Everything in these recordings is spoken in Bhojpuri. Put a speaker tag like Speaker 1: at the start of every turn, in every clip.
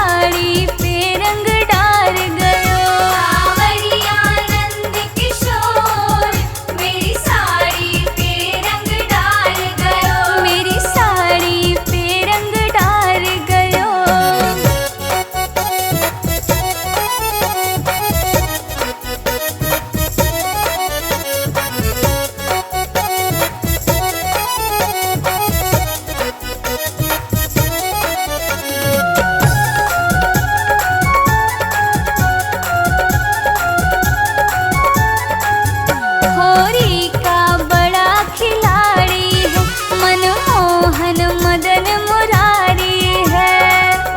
Speaker 1: साड़ी पे रंग डार गयो।
Speaker 2: सावरिया नंद किशोर मेरी साड़ी पे रंग डाल गयो।
Speaker 1: मेरी साड़ी पे रंग डार गयो। होरी का बड़ा खिलाड़ी है, मनमोहन मदन मुरारी है।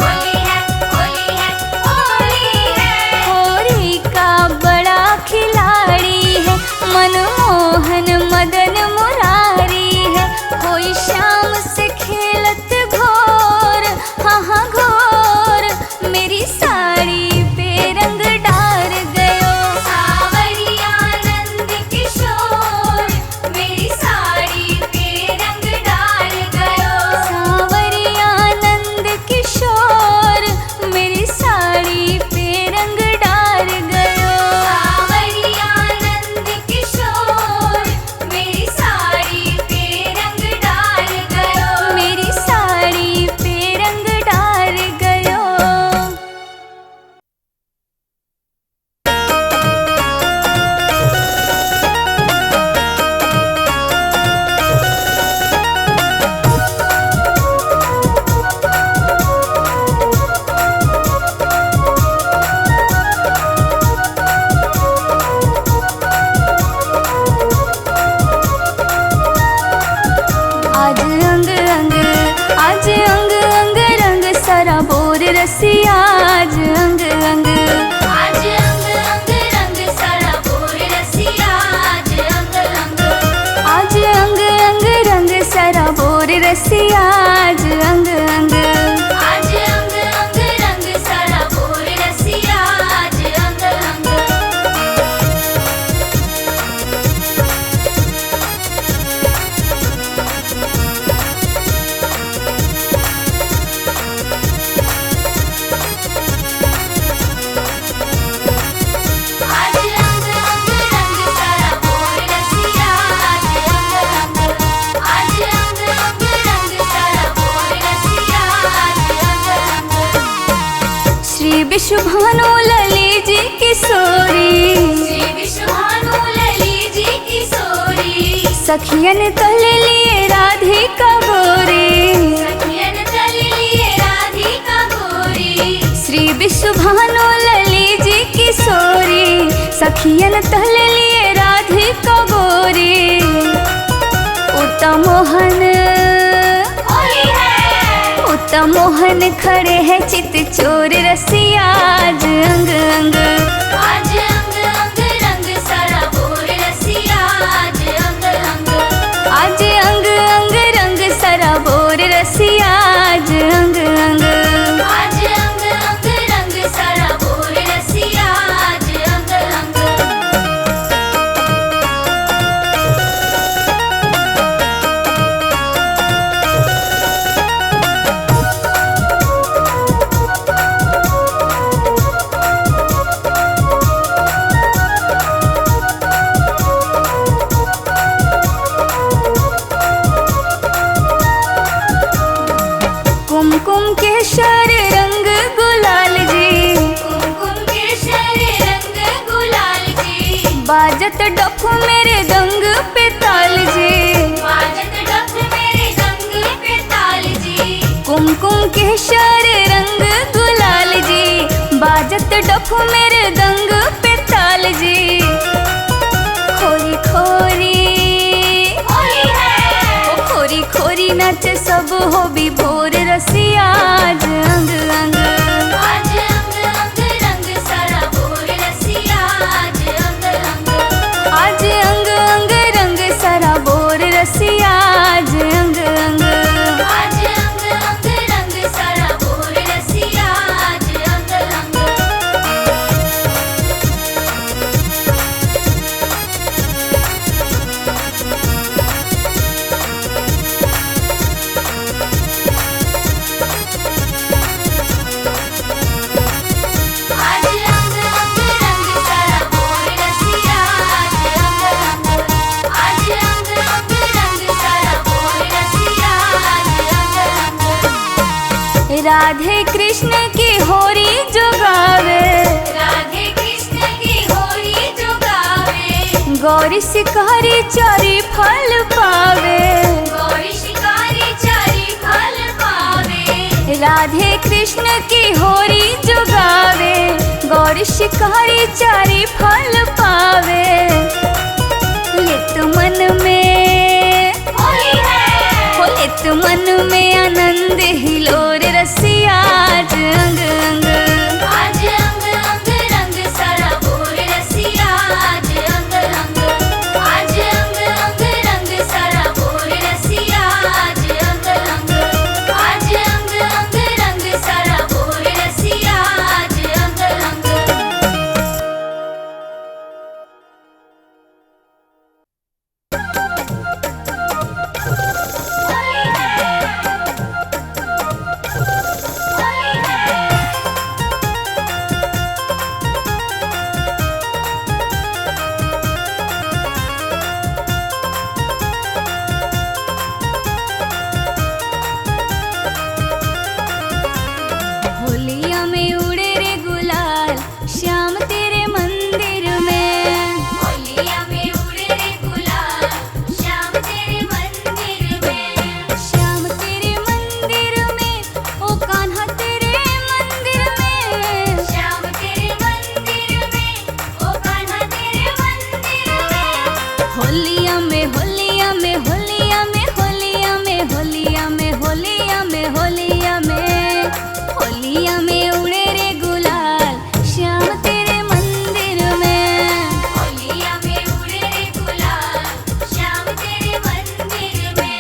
Speaker 2: होली है होली है होली है।
Speaker 1: होरी का बड़ा खिलाड़ी है, मनमोहन मदन मुरारी है। कोई श्याम से खेलत घोर, हाँ हाँ घोर, मेरी साड़ी पे रंग डार गयो।
Speaker 2: सावरिया नंद किशोर मेरी साड़ी पे रंग डाल गयो।
Speaker 1: सावरिया नंद किशोर मेरी साड़ी पे रंग डार गयो।
Speaker 2: सावरिया नंद किशोर मेरी साड़ी पे रंग डाल गयो।
Speaker 1: मेरी साड़ी पे रंग डार गयो। आज अंग अंग, आज अंग अंग रंग सारा बोर रसिया। आज अंग अंग,
Speaker 2: आज अंग अंग रंग सारा बोर रसिया। आज अंग अंग,
Speaker 1: आज अंग अंग रंग सारा बोर रसिया। आज अंग अंग,
Speaker 2: आज अंग अंग रंग सारा बोर रसिया। आज अंग अंग। आज अंग अंग रंग सारा बोर रसिया। आज अंग अंग, आज अंग अंग रंग सारा बोर रसिया। आज अंग अंग।
Speaker 1: श्री विश्वभानु लली जी किशोरी,
Speaker 2: श्री विश्वभानु लली जी किशोरी,
Speaker 1: सखियन तल लिए राधिका गोरी।
Speaker 2: सखियन तल लिए राधिका गोरी।
Speaker 1: श्री विश्वभानु लली जी किशोरी, सखियन तल लिए राधिका गोरी। उत्तम मोहन,
Speaker 2: होली है।
Speaker 1: उत्तम मोहन खड़े हैं चित चोर रसिया। आज अंग अंग,
Speaker 2: आज अंग अंग रंग सारा बोर रसिया। आज अंग अंग,
Speaker 1: आज अंग अंग रंग सारा बोर रसिया। आज अंग अंग,
Speaker 2: आज अंग अंग रंग सारा बोर रसिया। आज अंग अंग।
Speaker 1: कुमकुम केसर रंग गुलाल जी,
Speaker 2: कुमकुम केसर रंग गुलाल जी,
Speaker 1: बाजत डफ मेरे दंग पे ताल जी।
Speaker 2: बाजत डफ मेरे दंग पे ताल जी।
Speaker 1: कुमकुम केसर रंग गुलाल जी, बाजत डफ मेरे दंग पे ताल जी। खोरी खोरी,
Speaker 2: होली है।
Speaker 1: ओ खोरी खोरी नाचे सब हो विभोर रसिया। आज अंग अंग,
Speaker 2: आज अंग अंग रंग सारा बोर रसिया। आज अंग अंग,
Speaker 1: आज अंग अंग रंग सारा बोर रसिया। आज अंग अंग,
Speaker 2: आज अंग अंग रंग सारा बोर रसिया। आज अंग अंग।
Speaker 1: राधे कृष्ण की होरी जो गावे,
Speaker 2: राधे कृष्ण की होरी जो गावे,
Speaker 1: गौरी शिकारी चारी फल पावे,
Speaker 2: गौरी शिकारी चारी फल पावे,
Speaker 1: राधे कृष्ण की होरी जो गावे, गौरी शिकारी चारी फल पावे। लेत मन में
Speaker 2: होली है,
Speaker 1: हो लेत मन में आनंद हिलोर रसिया आज अंग अंग,
Speaker 2: आज अंग अंग रंग सारा बोर रसिया, आज अंग अंग, आज अंग अंग रंग सारा बोर रसिया, आज अंग अंग, आज अंग अंग रंग सारा बोर रसिया, आज अंग अंग। होली है, होली है।
Speaker 1: होलिया में उड़े रे गुलाल श्याम तेरे मंदिर में,
Speaker 2: होलिया में उड़े रे गुलाल श्याम तेरे मंदिर में,
Speaker 1: श्याम तेरे मंदिर में ओ कान्हा तेरे मंदिर में,
Speaker 2: श्याम तेरे मंदिर में ओ कान्हा तेरे मंदिर में,
Speaker 1: होलिया में होलिया में होलिया में होलिया में होलिया में होलिया में होलिया में होलिया में उड़े रे गुलाल श्याम तेरे मंदिर में,
Speaker 2: होलिया में उड़े रे गुलाल श्याम तेरे मंदिर में।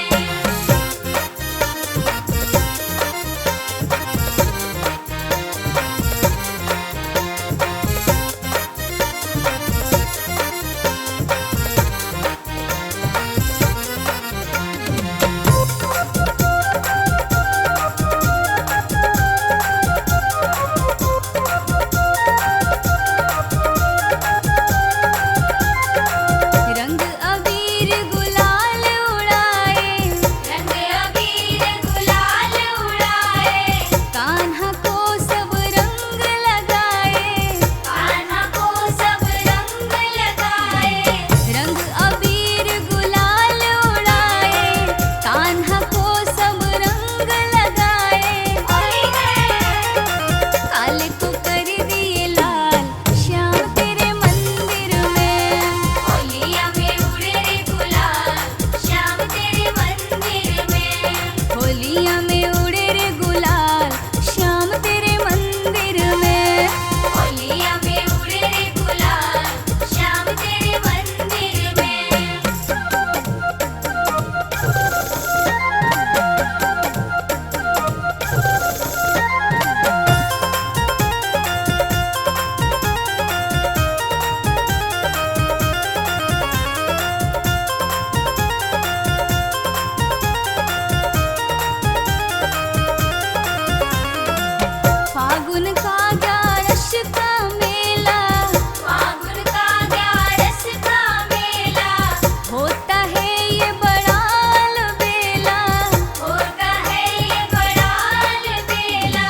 Speaker 1: रंग अबीर गुलाल उड़ाए,
Speaker 2: रंग अबीर गुलाल उड़ाए,
Speaker 1: कान्हा को सब रंग लगाए,
Speaker 2: कान्हा को सब रंग लगाए,
Speaker 1: रंग अबीर गुलाल उड़ाए, कान्हा को सब रंग लगाए,
Speaker 2: होली है,
Speaker 1: काले को कर दिए लाल श्याम तेरे मंदिर में,
Speaker 2: होलिया में उड़े रे गुलाल श्याम तेरे मंदिर में,
Speaker 1: होलिया में उड़े रे गुलाल श्याम तेरे मंदिर में,
Speaker 2: होलिया में उड़े रे गुलाल श्याम तेरे मंदिर में।
Speaker 1: फागुन का ग्यारस का मेला,
Speaker 2: फागुन का ग्यारस का मेला,
Speaker 1: होता है ये बड़ा अलबेला,
Speaker 2: होता है ये बड़ा अलबेला,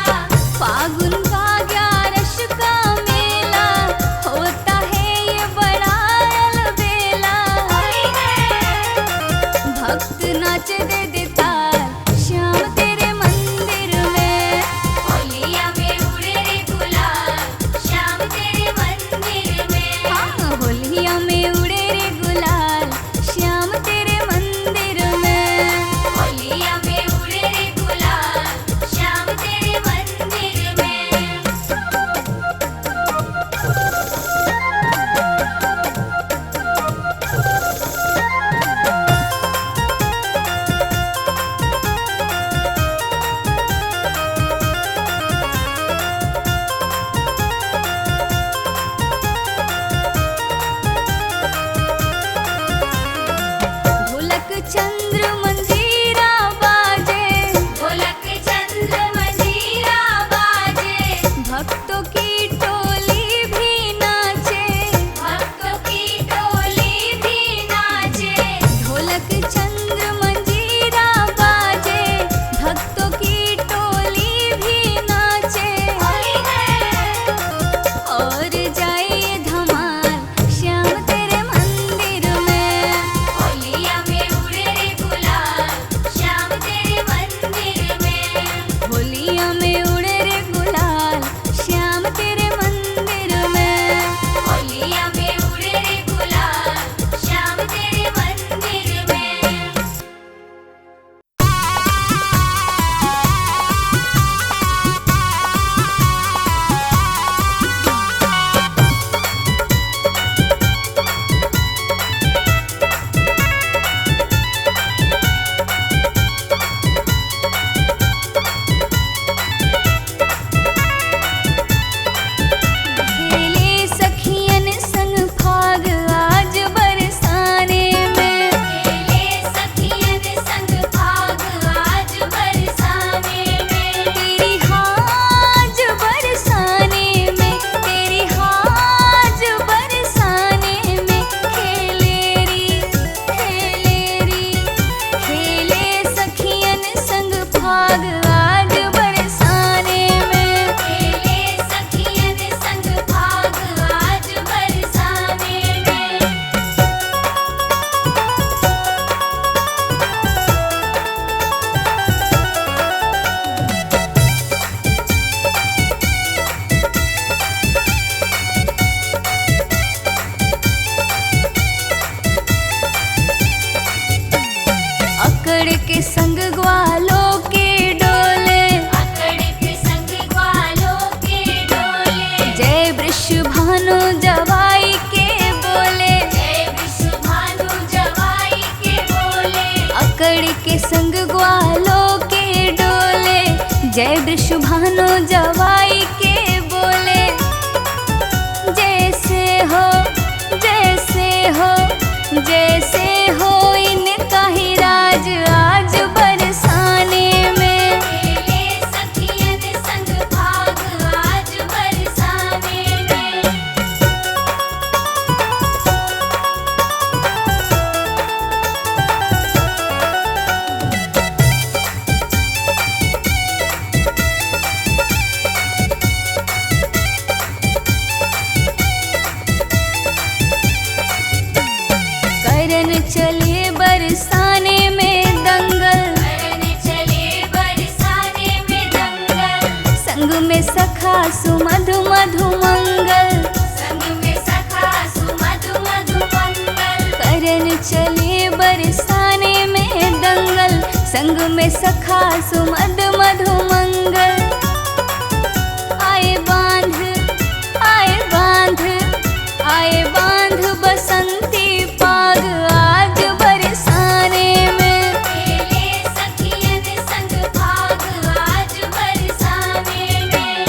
Speaker 1: फागुन का ग्यारस का मेला, होता है ये बड़ा अलबेला,
Speaker 2: होली है,
Speaker 1: भक्त नाच दे दे ताल श्याम तेरे मंदिर में,
Speaker 2: होलिया में उड़े रे गुलाल श्याम तेरे मंदिर में,
Speaker 1: हाँ होलिया में उड़े रे गुलाल श्याम तेरे मंदिर में,
Speaker 2: होलिया में उड़े रे गुलाल श्याम तेरे मंदिर में।
Speaker 1: ढोलक चंद्र मंजीरा बाजे,
Speaker 2: ढोलक चंद्र मंजीरा बाजे,
Speaker 1: भक्तों की टोली भी नाचे,
Speaker 2: भक्तों की टोली भी नाचे,
Speaker 1: ढोलक चंद्र मंजीरा बाजे, भक्तों की टोली भी जय वृषभानु जवाई के बोले। जैसे हो जैसे हो जैसे हो इनका ही राज आज बरसाने में।
Speaker 2: खेले सखियन संग फाग आज बरसाने में।
Speaker 1: करन चले बरसाने में दंगल,
Speaker 2: करन चले बरसाने में दंगल।
Speaker 1: संग में सखा सुमधु मधु मंगल।
Speaker 2: संग में सखा सुमधु मधु मंगल।
Speaker 1: करन चले बरसाने में दंगल, संग में सखा सुमधु मधु मंगल। आए बांध आए बांध आए बांध बसंती पाग आज बरसाने में।
Speaker 2: खेले सखियन संग फाग आज बरसाने में।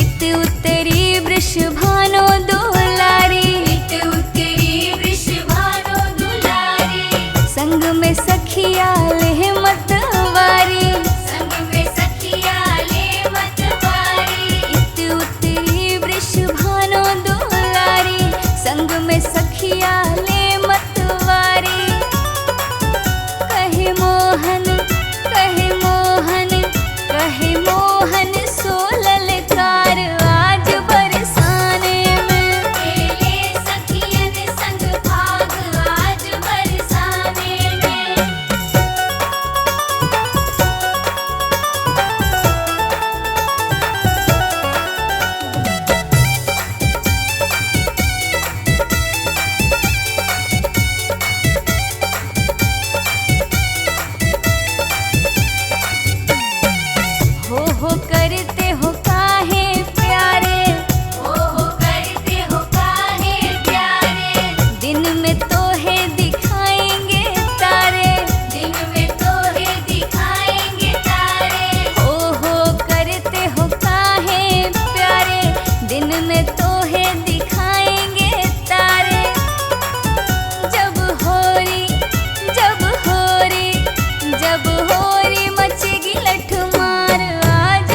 Speaker 1: इत उत्तरी वृषभानु दुलारी,
Speaker 2: इत उत्तरी वृषभानु दुलारी।
Speaker 1: संग में सखिया ले मतवारी।
Speaker 2: संग में सखिया ले मतवारी।
Speaker 1: इत उत्तरी वृषभानु दुलारी, संग में सखिया ले मतवारी। कहे मोहन कहे मोहन कहे मोहन सो ललकार आज बरसाने में।
Speaker 2: खेले सखियन संग फाग आज बरसाने में।
Speaker 1: हो करते हो काहे प्यारे,
Speaker 2: हो करते हो काहे प्यारे।
Speaker 1: दिन में तो है दिखाएंगे तारे।
Speaker 2: दिन में तो है दिखाएंगे तारे।
Speaker 1: हो करते हो काहे प्यारे, दिन में तो है दिखाएंगे तारे। जब होरी जब होरी जब होरी मचेगी लठमार आज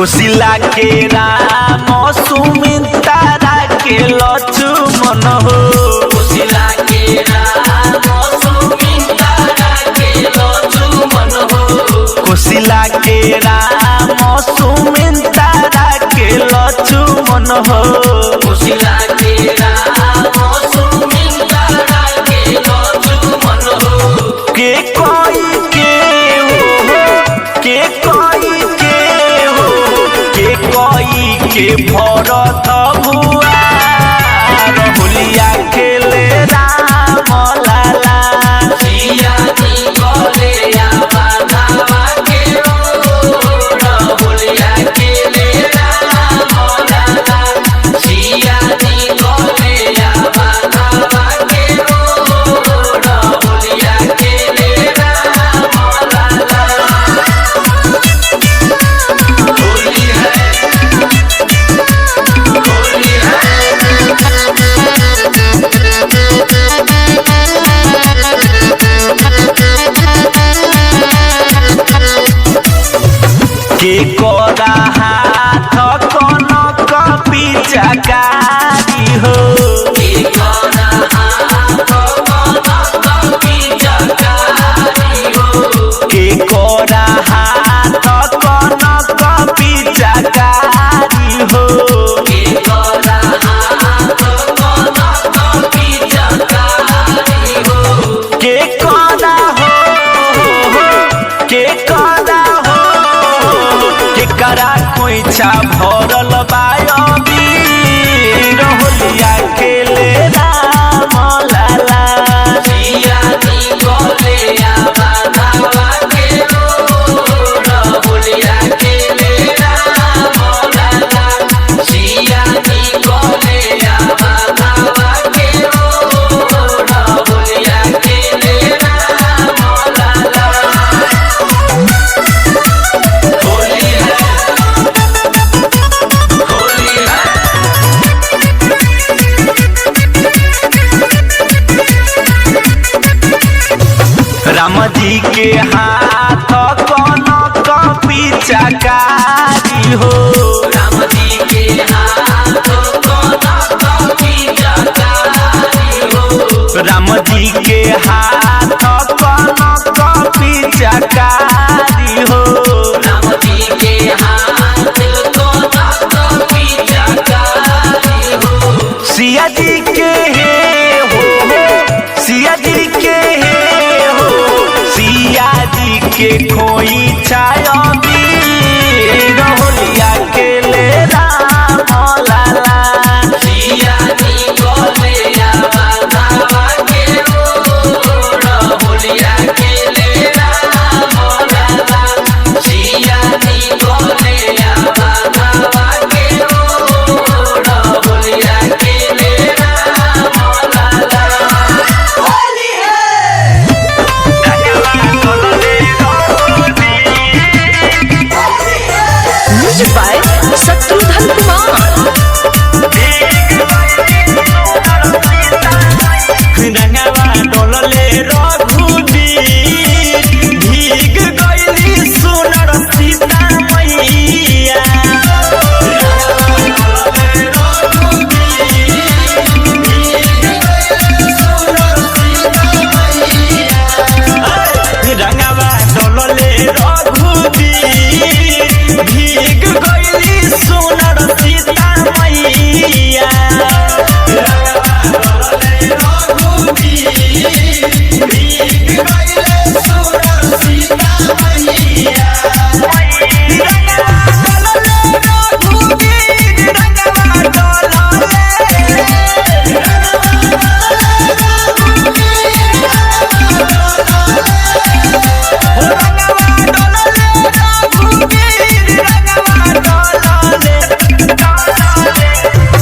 Speaker 3: कुशिला के राम सुमितारा के लक्ष्मण हो।
Speaker 4: कुशिला के राम सुमितारा के लक्ष्मण हो।
Speaker 3: कुशिला के राम सुमितारा के लक्ष्मण हो।
Speaker 4: कुशिला के राम सुमितारा के लक्ष्मण हो।
Speaker 3: के कोई के हो, के कोई के हो, के कोई के भरत भुआ होलिया खेले राम लाला।
Speaker 4: सिया निकले आवा धावा के रोड होलिया खेले राम लाला। सिया निकले आवा धावा के रोड होलिया खेले राम लाला। होली है, होली है।
Speaker 3: के कोरा हाथ कनक पिचकारी हो।
Speaker 4: के कोना हाथ कनक पिचकारी हो।
Speaker 3: के कोरा हाथ कनक पिचकारी हो।
Speaker 4: के कोना हाथ कनक पिचकारी हो।
Speaker 3: के कोरा हो, के कोरा हो, के करा खोइछा भरल बायबीर होलिया खेले राम लाला।
Speaker 4: सिया निकले आवा धावा के रोड होलिया खेले राम लाला। सिया निकले आवा धावा के रोड होलिया खेले राम लाला। होली है, होली है।
Speaker 3: राम जी के हाथ कनक पिचकारी हो।
Speaker 4: राम जी के हाथ कनक पिचकारी हो।
Speaker 3: राम जी के हाथ कनक पिचकारी हो।
Speaker 4: राम जी के हाथ कनक पिचकारी हो।
Speaker 3: सिया जी के हे हो, सिया जी के हे हो, सिया जी के खोई छाया होलिया खेले राम लाला।
Speaker 4: सिया निकले आवा धावा के रोड होलिया खेले राम लाला। सिया निकले आवा धावा के रोड होलिया खेले राम लाला।
Speaker 5: Music by Shatrughan Kumar.
Speaker 3: रंगवा डोलले रघुबीर भीग गइली सुनर सीता मैया। रंगवा डोलले रघुबीर भीग गइली सुनर सीता मैया।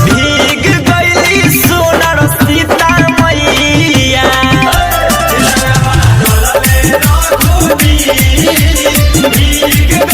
Speaker 3: भीग गइली सोनर सीता मैया। भीग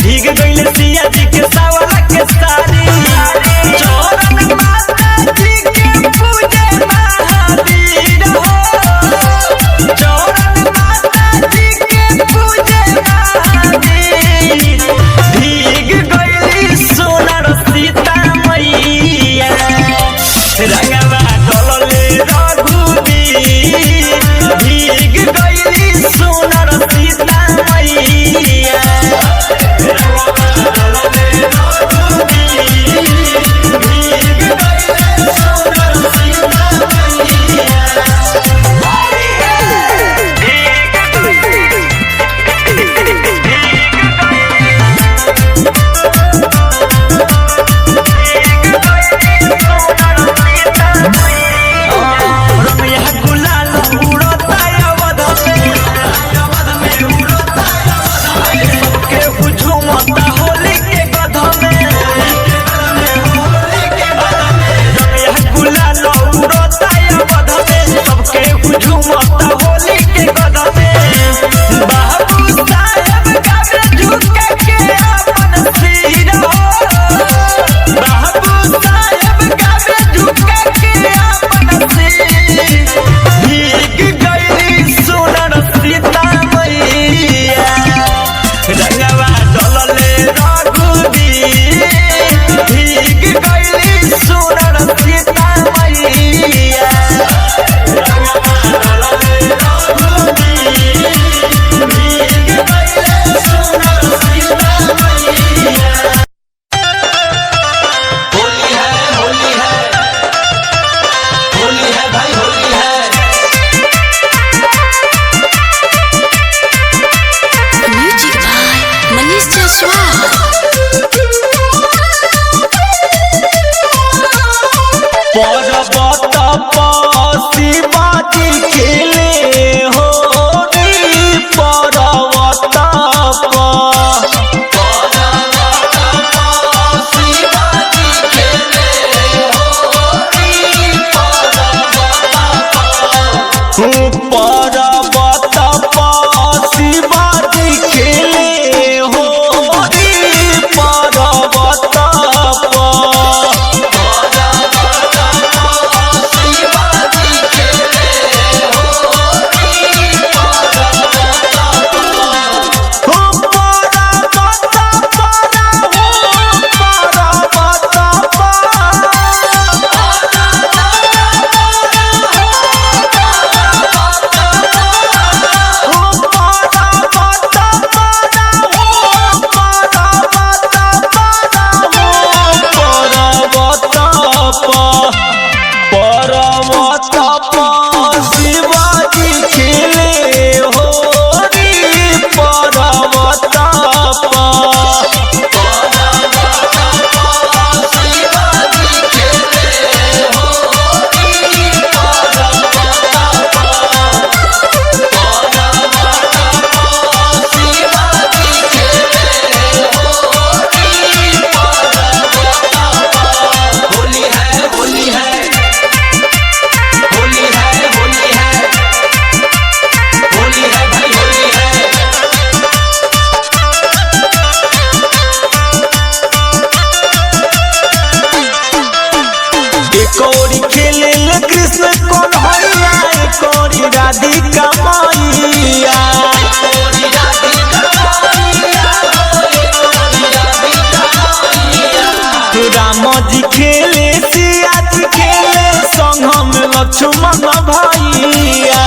Speaker 3: भीग गइल सिया जी के सावला के साड़ी। चरण माता जी के पूजे महावीर हो, चरण माता जी के पूजे महावीर। भीग गइली सोनर सीता मैया, रंगवा डलले रघुवीर। भीग गइली सोनर सीता मैया, रंगवा डलले रघुवीर। भीग गइली सोनर सीता मैया। रमैया गुलाल उड़ता अवध में, सबके झूमता होली के गध में। रमैया गुलाल उड़ता अवध में, सबके झूमता होली के गध में। बाबू साहेब गावे झुका के अपन सिर हो, बाबू साहेब गावे झुका के अपन सिर। भीग गइली सोनर सीता मैया, रंगवा डलले रघुवीर। भीग गइली सोनर सीता मैया, रंगवा डलले रघुवीर। भीग गइली सोनर सीता मैया।
Speaker 4: होली है, होली है, होली है भाई होली है।
Speaker 2: Music by Manish Jaiswal.
Speaker 3: पर्वत पर शिवाजी खेले होली, पर्वत पर। पर्वत पर शिवाजी खेले होली, पर्वत पर। हो पर्वत पर, हो पर्वत पर। हो पर्वत पर, हो पर्वत पर, हो पर्वत पर। पर्वत पर शिवाजी खेले होली, पर्वत पर।
Speaker 4: होली है, होली है, होली है, होली है, होली है भाई होली है।
Speaker 3: एक ओरी खेले ले कृष्ण कन्हैया, एक ओरी राधिका मैया। राम जी खेले सिया जी खेले संग में लक्ष्मण भैया।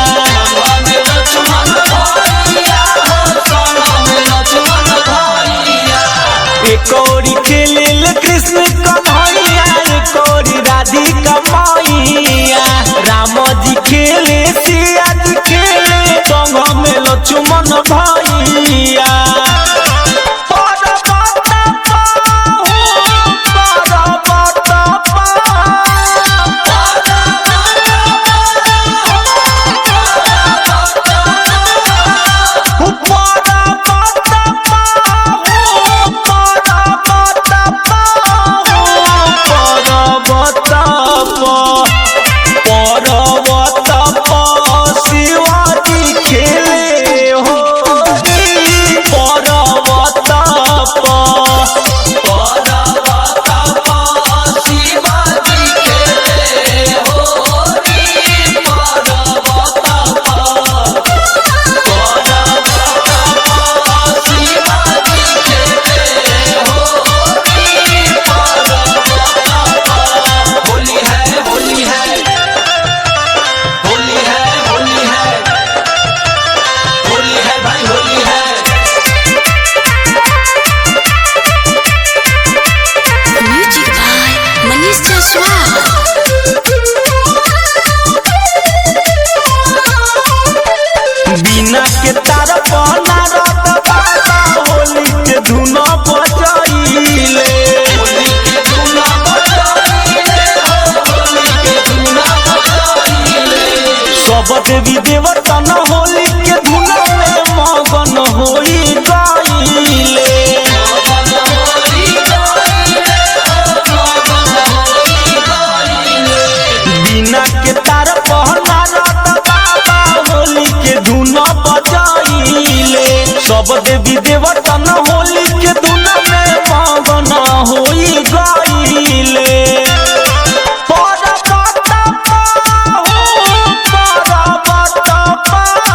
Speaker 3: एक ओरी खेले ले कृष्ण कन्हैया, एक ओरी राधिका मैया। राम जी खेले सिया जी खेले संग में लक्ष्मण भैया। पर्वत पर हो, पर्वत पर। देवी देवता न होली के धुन में मगन होई गईले। बिना के तार पहना रत बाबा होली के धुन बजाइले। सब देवी देवता न होली के धुन में मगन होई गईले। पर्वत पाहु, पर्वत पाहु,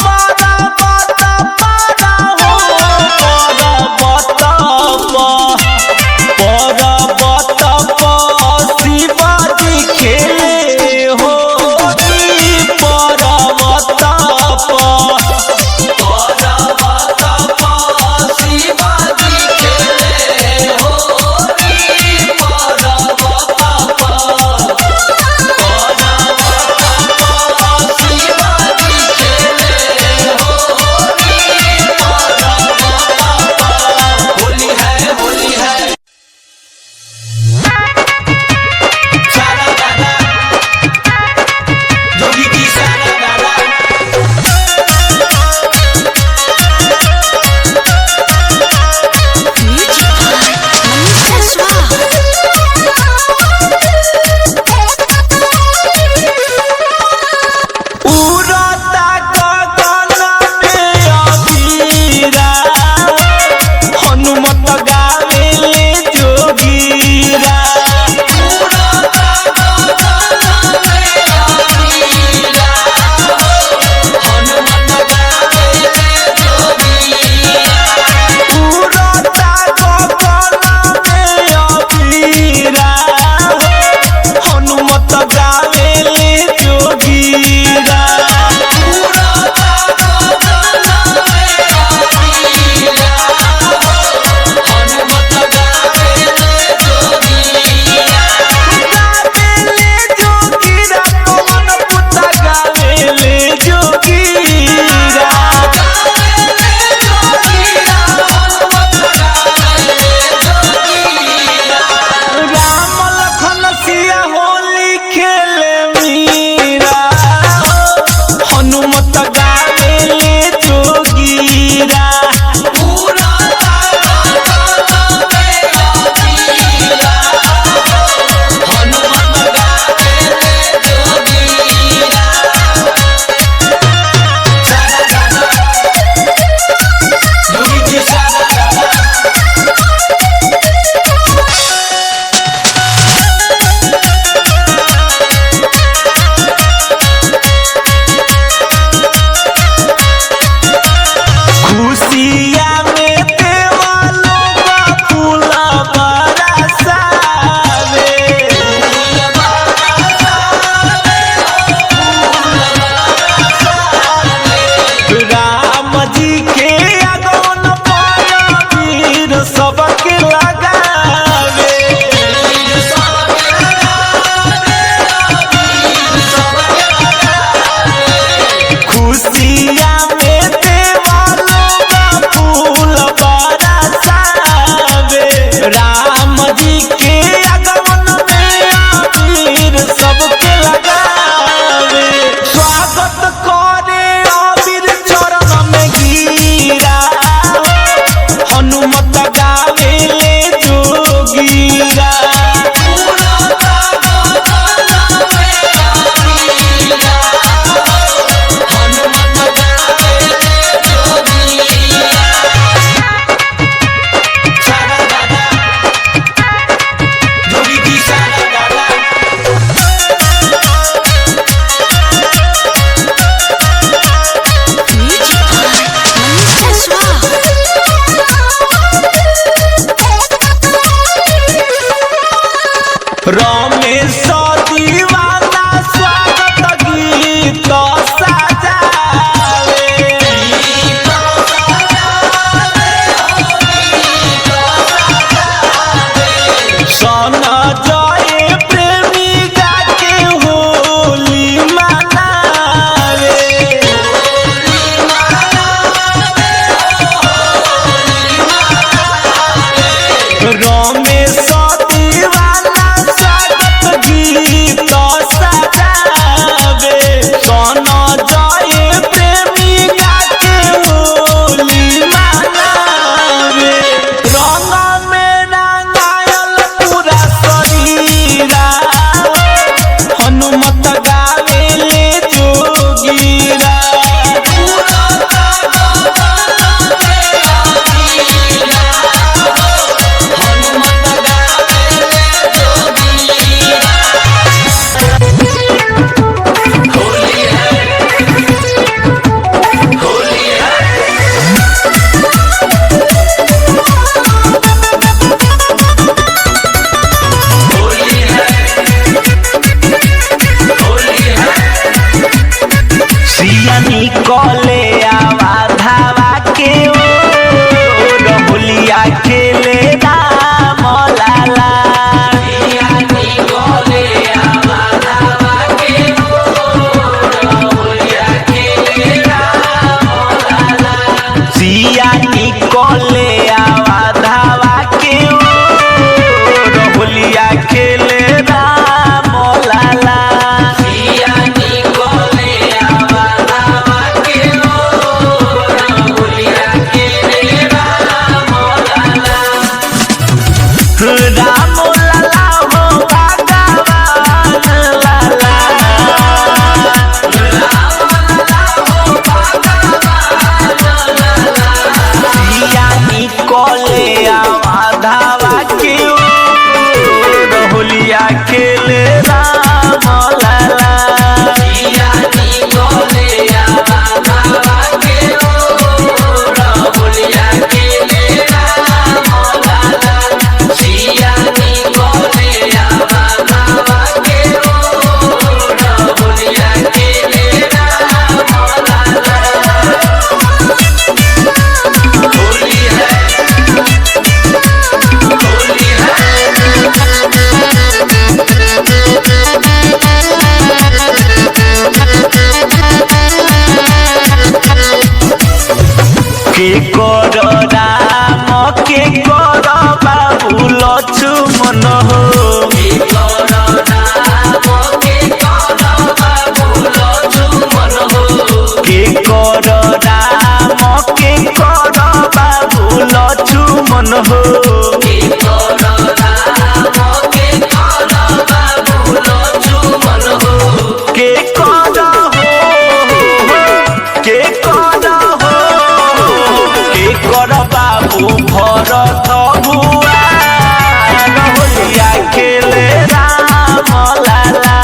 Speaker 3: पर्वत पाहु, पर्वत पाहु, पर्वत पर शिवाजी खेले होली। पर्वत पर
Speaker 4: होली है, होली है। सारा गाना, जोगी जी सारा गाना।
Speaker 5: Music by Manish
Speaker 3: उड़ता गगन में अबीरा, हनुमत गावेले जोगीरा। उड़ता गगन में अबीरा, हनुमत गावेले जोगीरा। गावेले जोगीरा, पवन पुता गावेले जोगीरा। राम लखन सिया होली खेले मीरा, हनुमत गावेले जोगीरा।
Speaker 4: जोगी जी सारा गाना।
Speaker 3: खुशिया में देवालो फूल बरसावे। राम जी के अगन पर वीर सबके लगावे। खुशिया में देवालो फूल बरसावे। राम जी के आगमन में अबीर सबके लगावे। स्वागत करे अबीर चरण में गिरा, हनुमत गावेले जोगीरा।
Speaker 4: हनुमत
Speaker 3: निकले आवा धावा के ओ होलिया खेले राम लाला। सिया निकले आवा धावा के ओ होलिया खेले राम लाला। राम लाला हो भगवान लाला। सिया निकले आवा धावा के ओ होलिया खेले राम लाला। के कर राम के कर बाबू लक्ष्मण हो। के कर राम के कर बाबू लक्ष्मण हो। के कर हो के कर हो के कर बाबू भरत भुआ होलिया खेले राम लाला।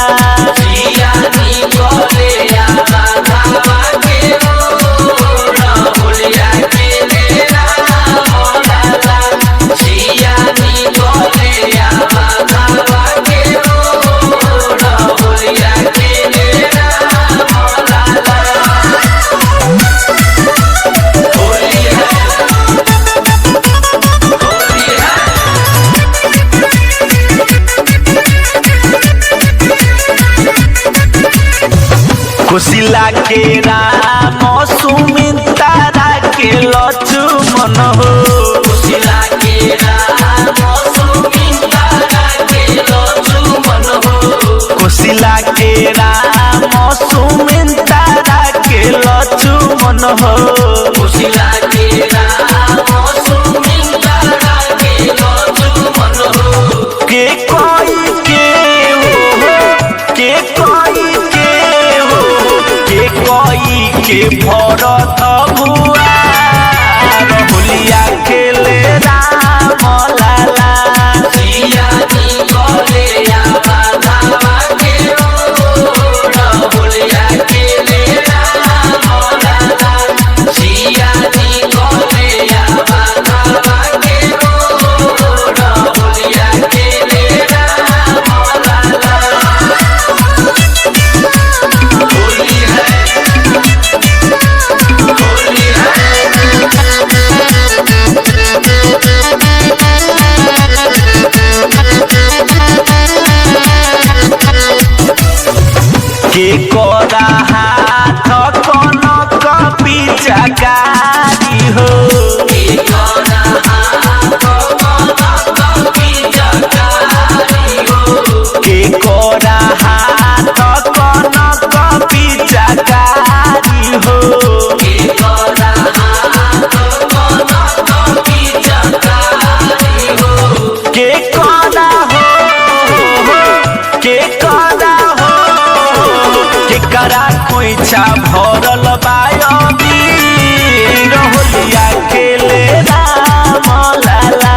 Speaker 3: कुशिला के राम सुमितारा के लक्ष्मण हो। कुशिला के राम सुमितारा के लक्ष्मण हो। के कोई के हो के कोई के हो के कोई के भरत भुआ होलिया खेले राम लाला। के कोरा हाथ कनक पिचकारी हो। के कोरा हाथ कनक पिचकारी हो। के कोरा हो के कोरा हो के करा कोइछा भरल बायबीर होलिया खेले राम लाला।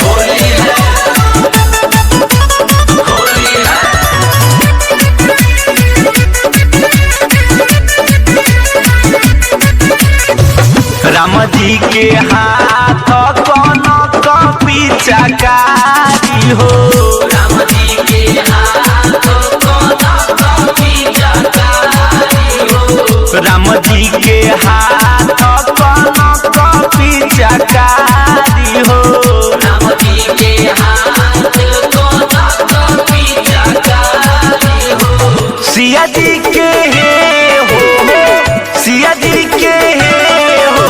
Speaker 4: होली है।
Speaker 3: जी के हाथ कौन कॉपी चकारी हो।
Speaker 4: राम जी के हाथ कोना कॉपी चकारी हो।
Speaker 3: राम जी के हाथ कौन कॉपी चकारी हो।
Speaker 4: राम जी के हाथ कोना कॉपी चकारी हो।
Speaker 3: सिया जी के हे हो, सिया जी के हे हो,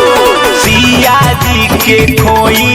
Speaker 3: सिया जी के खोई